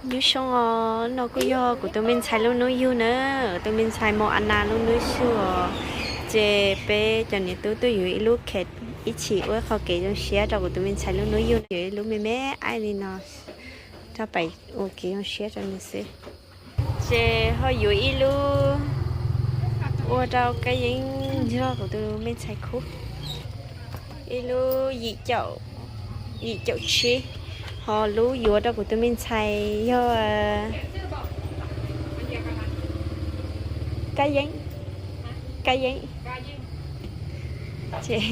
Nyob zoo os, no kuj yog kuv tus me ntxhais lub hnub yug na, kuv tus me ntxhais Mos As Nas lub hnub yug os. Ces peb cov niam tub tuaj yuav ib lub khev ib chim ua qho kev zoo siab rau kuv tus me ntxhais lub hnub yug, yuav ib lub me me aib li no rau pem ua kev zoo siab rau nws xwb. Ces ho yuav ib lub ua rau Kab Yeeb nrog kuv tus me ntxhais khub, ib lub yim caum, yim caum tsib, ho lub yuav rau kuv tus me ntxhais yog Kab Yeeb, Kab Yeeb. Ces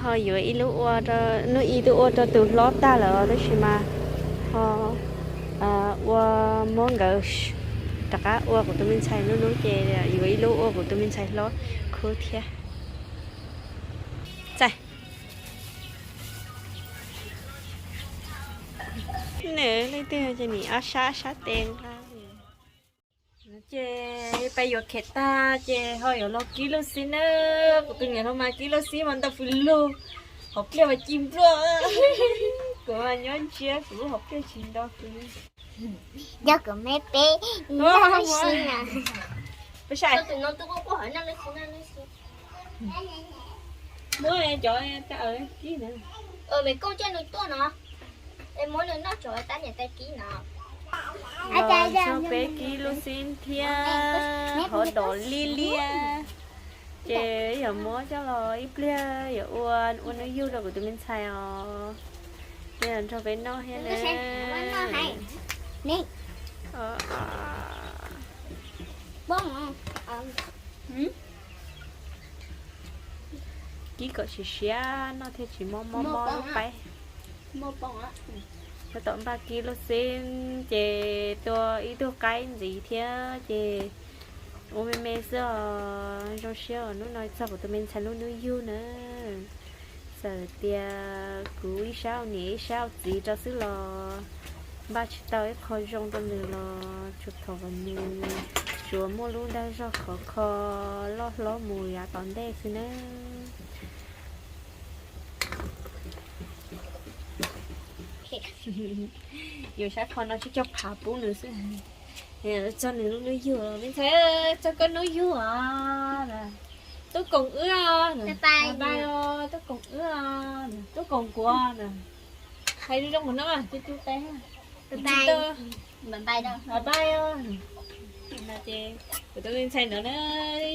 ho yuav ib lub ua, hnub ib twb ua rau tus hlob tag lawm tab sis mas ho ua muab nkawd rov qab ua kuv tus me ntxhais lub hnub ces yuav ib lub ua kuv tus me ntxhais hlob khub thiab. Txais. Nws leej twg ces nim ob sab sab tes nqa. Ces peb yuav khev tag ces ho yuav los kib lub xib na. Kuv tus niam hluas mas kib lub xib mas ntau fws lug, hauv pliaj mas ci npluaj. Kuv mas nyob ntsiab kuv lub hauv pliaj tsis nto fws li. Yog kuv me peb lub xib na. Peb saib. Muab cov kib na. Los nrog peb kib lub xib thiab hov dom liab liab. Ces yog muab coj los ib pliag yuav ua, ua hnub yug rau kuv tus me ntxhais os. Nrog peb noj thiab na. Kib kom siav siav noj thiaj tsis mob mob mob lub paib. Tab tom npaj kib lub xib ces tua ib tug qaib ntxiv thiab ces ua me me xwb os. Zoo siab os, hnub no txog kuv tus me ntxhais lub hnub yug na. Txawm tias kuv ib sab ua niam ib sab ua txiv rau xwb los npaj tsis tau ib qho zoo rau nws los tsuas thov kom nws tsuas muaj lub dag zog khov kho loj hlob mus yav tom ntej xwb nawb. Yuav sab qho no tsis coj phav pub nws xwb. Txog nws lub hnub yug, me ntxhais, txog koj hnub yug os. Tub koom wb os, tub koom wb os, tub koom kuv os. Hais zoo zoo mus no, cub cub peb. Kuv tus me ntxhais ntawd na,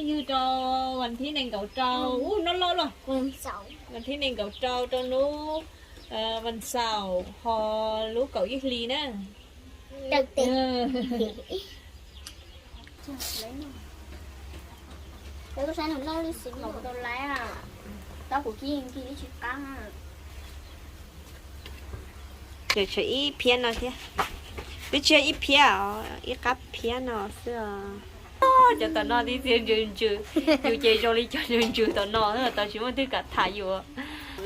yug rau vas thib nees nkaum rau, ub, no loj los, vas thib nees nkaum rau rau hnub vas xaum ho lub kaum ib hlis na. Ces tshuav ib phiab no thiab, twb tsis yog ib phiab os, ib qab phiab no xwb os. Cov tom no tib txiv ntsws ntsws, yus ces zoo li cov ntsws ntsws tom no, tom tsis muaj twg kam tham yus.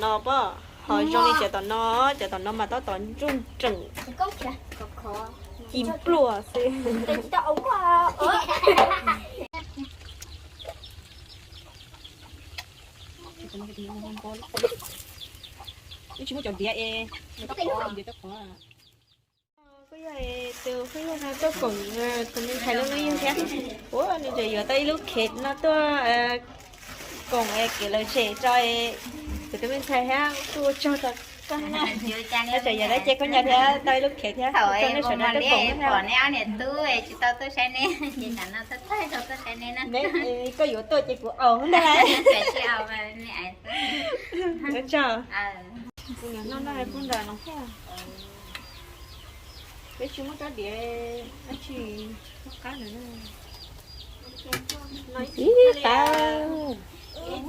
No pob, ho zoo li cov tom no, cov tom no mas tab tom nruj nreem. Ci pluaj xwb. Wb tsis muaj cov diav es, diav rau qhov. Kuj yog tus kuj yog no tuaj koom tus me ntxhais lub hnub yug thiab. Ua nws tseem yuav tau ib lub khev no tuaj koom es kev lawv tshem tso. Kuv tus me ntxhais thiab kuj ua tsaug rau koj na. Tseem yuav tau ces koj nyias thiab tau ib lub khev thiab. Tau nej sawv daws tuaj koom thiab. Pom nej ob niam tub tsis tau tuaj saib neb, ces tam no tuaj tag rau tuaj saib neb na. Koj yuav tuaj ces kuv aus ntag. Ua tsaug. Kuv niam noj noj pub nram no thiab. Peb tsis muaj rab diav dab tsi qab ntawd. Ib qab. Ib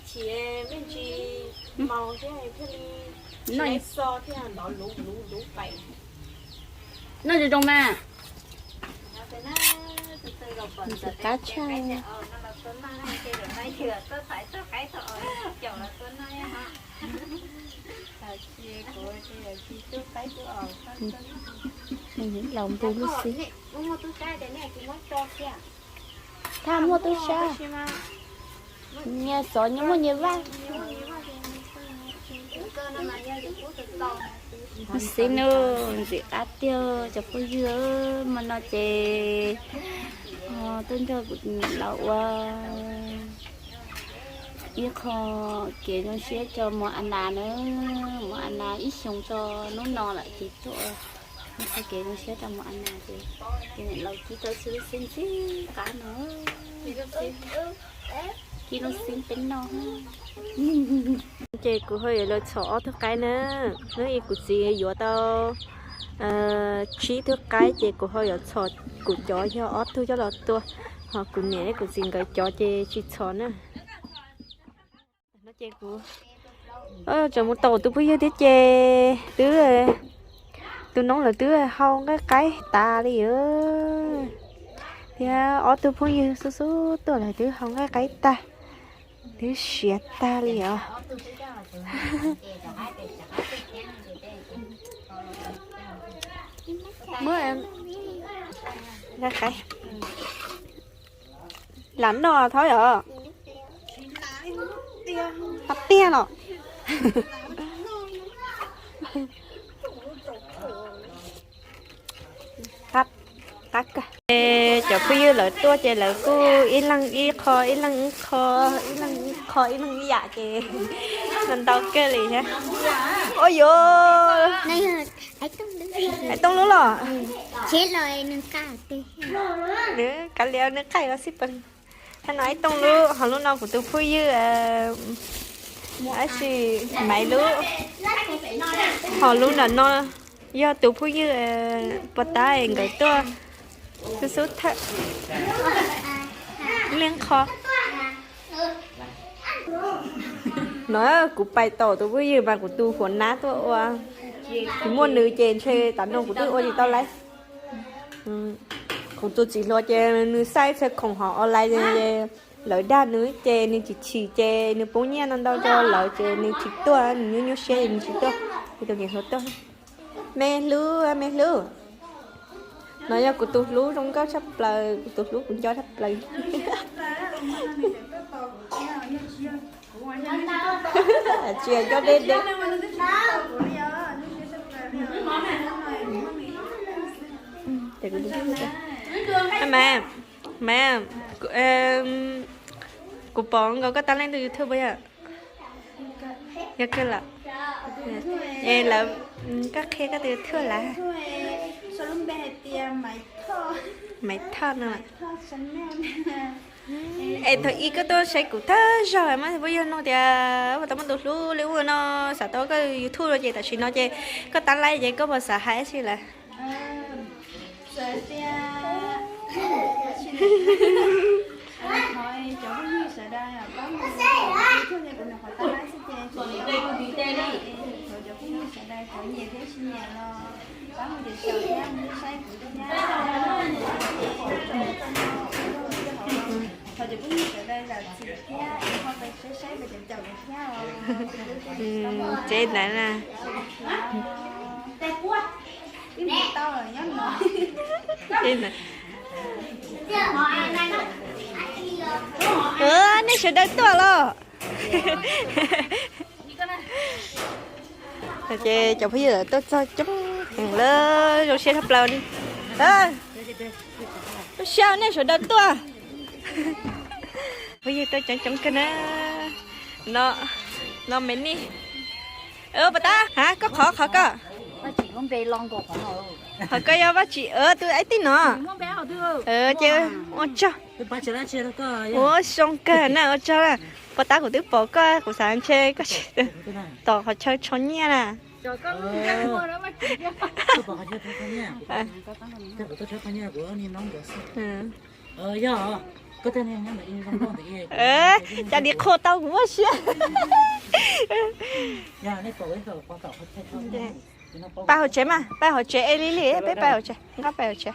chim me ntsis maus thiab thiaj li xo thiaj hnov luv luv luv pais. Noj zoo zoo mas. Qab tshaj. Laus npus lub xwb. Thaj muaj tub sab. Nyias xov nyias muaj nyias vaj. Xib nub ntxim qab tiag cov phooj ywg, hmo no ces tuaj nrog kuv niam laus ua ib qho kev zoo siab rau Muam Anas na. Muam Anas ib xyoos tso hnub no lawm ces tuaj ua ib qho kev zoo siab rau Muam Anas ces, ces niam laus kib tau xib lub xib ntxim qab no, kib lub xib peb noj. Ces kuv ho yuav los txhom ob tug qaib na. Hnub ib kuv txiv yuav tau tsib tug qaib ces kuv ho yuav txhom kuv cov yog ob tug coj los tua, ho kuv niam thiab kuv txiv nkawd cov ces tsis txhom na. No ces kuv tseem mus tom tus phooj ywg thiab ces twb, tus noob lawv twb hau nqaij qaib tas li os. Thiab ob tug phooj ywg xub xub tuaj lawv twb hau nqaij qaib tag, twb siav tag li os. Muab nqaij qaib lam noj thov yom. Qab tiag los. Qab, qab kawg. Cov phooj ywg lawv tuaj ces lawv kuj ib leeg ib qho, ib leeg ib qho, ib leeg ib qho, ib leeg ib yam ces ntau kawg li thiab. Ua yuav Aib Tooj lub los. Nws kav liam nws qaij los xij peem. Thaum no Aib Tooj lub, ho lub no kuv tus phooj ywg, tab sis Maiv lub, ho lub nram no yog tus phooj ywg Pov Tab nkawd tuaj xub xub thawj leej qho. No kuv pais tom tus phooj ywg mas kuv tus huam nab tuaj ua, tsis muaj nws ces ntshe tam no kuv twb ua tsis tau laiv. Kuv tus txiv hluas ces nws xav txhawb khoom hauv online, lawv dag nws ces nws tsis chim ces nws poob nyiaj no ntau rau lawv ces nws tsis tuaj, nws nyuaj nyuaj siab nws tsis tuaj. Tus niam hluas tuaj. Me hlub, me hlub. No yog kuv tus hlub zoo nkauj tshaj plaws, kuv tus hlub kuv nco tshaj plaws. Tsis nco deb deb. Mas, mas, kuv pom nkaus koj tab leej tus YouTube puas yog? Yog kawg lawm. Es lawv, koj qhia koj tus YouTube lawm. Maiv Thoj no. Es thaum ub koj tuaj saib kuv thawj zaug mas puas yog nug tias puas tau muaj tus hlub li ub no, xav tau koj YouTube no ces tam sim no ces koj tab laiv ces koj puas xav hais dab tsi lawm? Thov cov phooj ywg sawv daws pab mus YouTube thiab, kuv nyuam qhuav tab laiv xwb ces tseem, thov cov phooj ywg sawv daws cov nyiam thiab tsis nyiam los pab mus caum caum thiab mus saib kuv thiab. Thov cov phooj ywg sawv daws zam txim thiab es ho pab saib saib pab caum caum kuv thiab os. Tsev ntawd na. Nej sawv daws tuaj los? Ces cov phooj ywg tuaj txog coob heev lawm, zoo siab tshaj plaws li. Zoo siab nej sawv daws tuaj. Phooj ywg tuaj coob coob kawg na. No, no me nij. Pov Tab, ha, koj qhov qhov koj. Qhov koj yog Vaj Tsim, tus aib tij no. Ces ua tsaug. Ua zoo kawg na, ua tsaug na. Pov Tab, kuv twb pom koj, kuv xav ntshe koj tsis tom qhov chaw tsho nyiaj na. Cas nim qhuas tau kuv muaj siab. Pais hauv tsev mas, pais hauv tsev es li li, peb pais hauv tsev, nqa pais hauv tsev.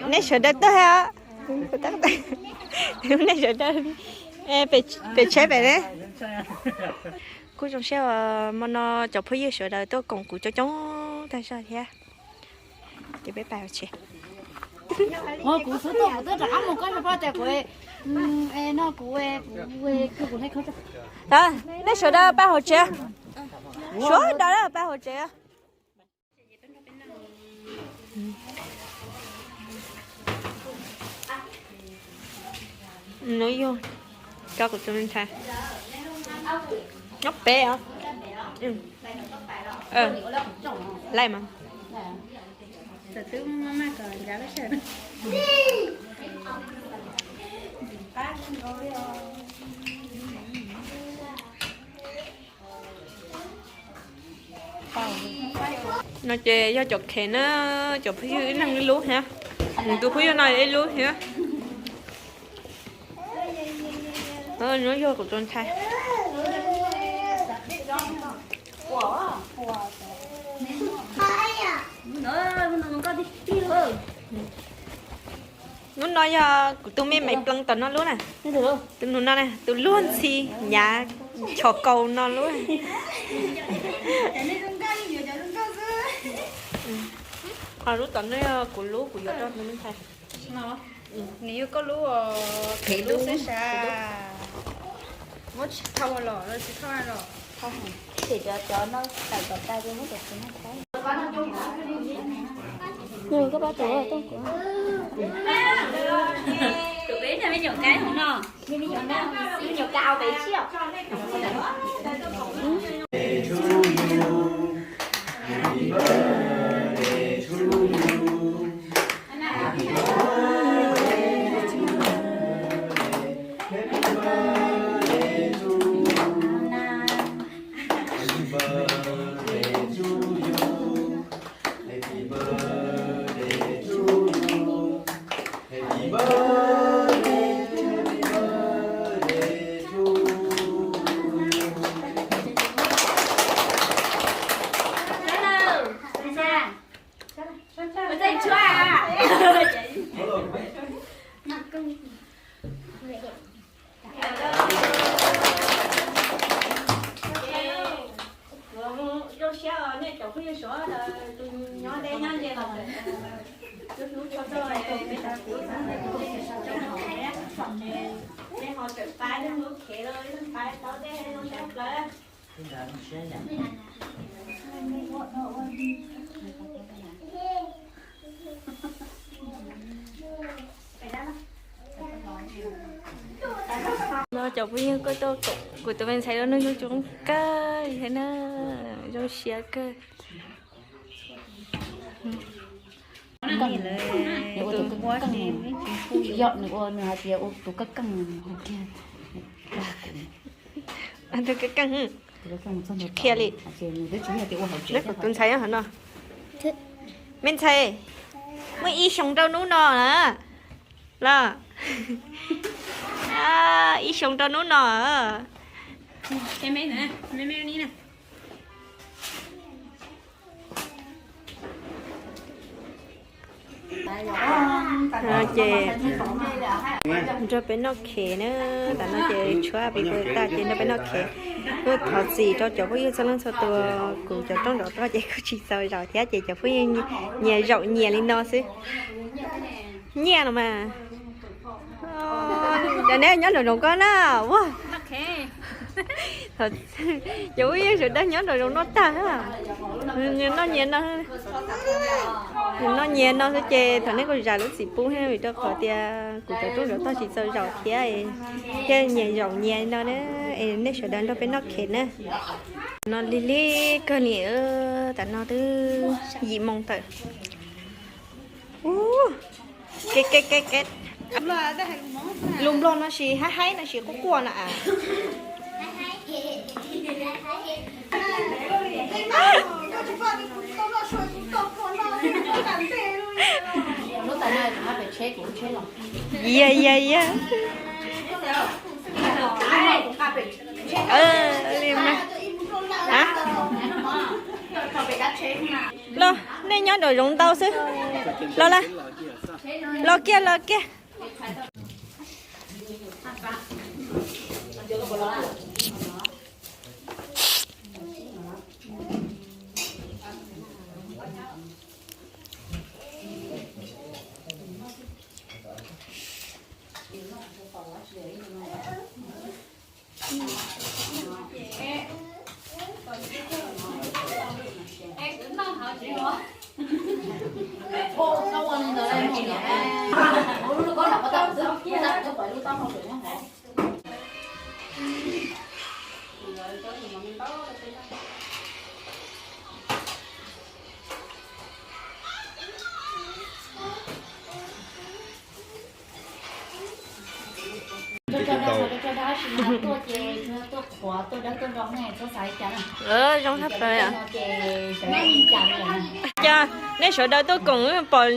Nej sawv daws tuaj os. Nej sawv daws pem tsheb pem ne. Kuj zoo siab hmo no cov phooj ywg sawv daws tuaj koom kuv coob coob tag zog thiab. Ces peb pais hauv tsev. Kuv xub tuaj kuv twb rov qab mus koj tsis paub tias kuv Nej sawv daws pab hauv tsev, sawv daws pab hauv tsev. Nws yog cov kuv tus me ntxhais nyob pem os. Laij mas. No ces yog cov khev na, cov phooj ywg ib leeg ib lub thiab. Nws tus phooj ywg no ib lub thiab. Nws yog kuv tus ntxhais. Hnub no yog kuv tus me me pleev tom no lub na. Tus nus no na, tus luag ntxhi nyav chos kaus no lub. Ho lub tom no yog kuv lub, kuv yuav rau tus me ntxhais. Nws yog koj lub, khev lub xwb sas. Muab tsis thau los, tsis thau los. Ces cov, cov no tawm kom tas ces muab cov txiv no thau. Nws koj pab tus tooj kuv. Tus peb me nyuam kab hauv no. Me nyuam kab au peb siab. Zoo siab os nej cov phooj ywg sawv daws, tus nyob deb nyob ze los, tus hlub tshua txog peb cov kuv, nej ho txawm pab ib leeg lub khev los ib leeg pab tau tej zoo siab plaws. No cov phooj ywg, kuv tus me ntxhais los nws zoo coob kawg thiab na, zoo siab kawg. Nws ua tus kab keej, yog nws ua, nws hais tias ua tus kab keej kiag. Tus kab keej, qhia li. Neb kuv tus ntxhais nyob hauv no. Me ntxhais, muaj ib xyoos rau hnub no na los, ib xyoos rau hnub no. Ces nrog peb noj khev na, tam no ces tshuab pis pw tag ces nrog peb noj khev. Kuj thov txim rau cov phooj ywg txhua leej txhua tus, kuv cov rooj zaum toj ces kuj tsis txaus zaum thiab ces cov phooj ywg nyias zaum nyias li no xwb. Nyias no mas. Cov neb nyob nraum zoov koj na, ua. Cov phooj ywg sawv daws nyob nraum zoov noj tag, nws noj nyias no, nws noj nyias no xwb ces thaum nej kuj zam lub txim pub thiab, vim rau qhov tias kuv cov rooj zaum toj tsis txaus zaum thiab, thiaj nyias zaum nyias no na. Es nej sawv daws nrog peb noj khev na. No lig lig kawg li, tam no twb yim moo tawm. Ub, ke ke ke ke. Lus Nplog no sis haib haib no sis quaj quaj no a. Yog yog yog. Li mas. Los, nej nyob nraum zoov ntau xwb. Los lawm. Los kiag los kiag. Zoo tshaj plaws. Cas nej sawv daws tuaj koom pom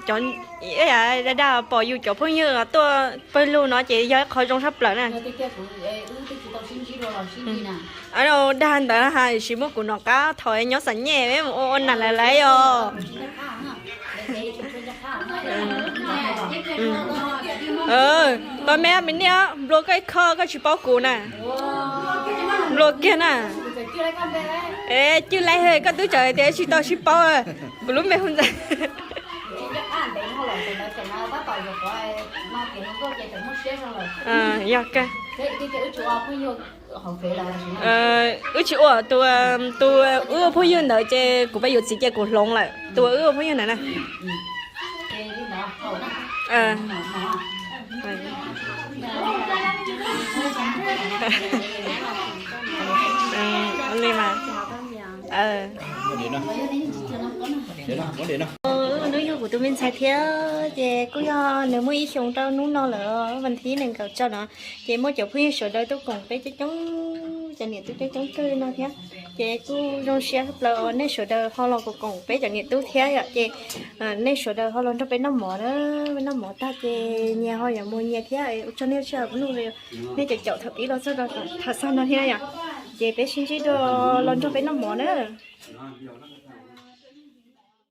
cov, dag dag pom yus cov phooj ywg tuaj pawg lug no ces yog ib qho zoo tshaj plaws na. Dag ntawd ha, tsis muaj kuv nov qab thaum nyob xam nyej mus ua ua nas lawm lawm os. Pab me me niaj nplua koj ib kho koj tsis paub kuv na. Nplua kiag na. Cwj laib he, koj twb txawm tias tsis tau sib paub, kuv lub npe hu ntawd. Yog kawg. Wb tsis ua, tus, tus wb ua phooj ywg ntawd ces kuv pab yuav txiv ces kuv hloov lawm, tus wb ua phooj ywg ntawd na. Li mas. Hnub yog kuv tus me ntxhais thiab ces kuj yog nws muaj ib xyoos rau hnub no lawm, vas thib nees nkaum rau no. Ces muaj cov phooj ywg sawv daws tuaj koom peb coob coob, cov niam tub coob coob kawg no thiab. Ces kuj zoo siab tshaj plaws uas nej sawv daws ho los koom koom peb cov niam tub thiab yom. Ces nej sawv daws ho los nrog peb noj mov na, peb noj mov tag ces nyias ho yuav mus nyias thiab, ua tsaug nej sawv daws nug, nej caum caum thaum pib los txog rau thaum xaus no thiab yom. Ces peb sib ntsib dua, los nrog peb noj mov na.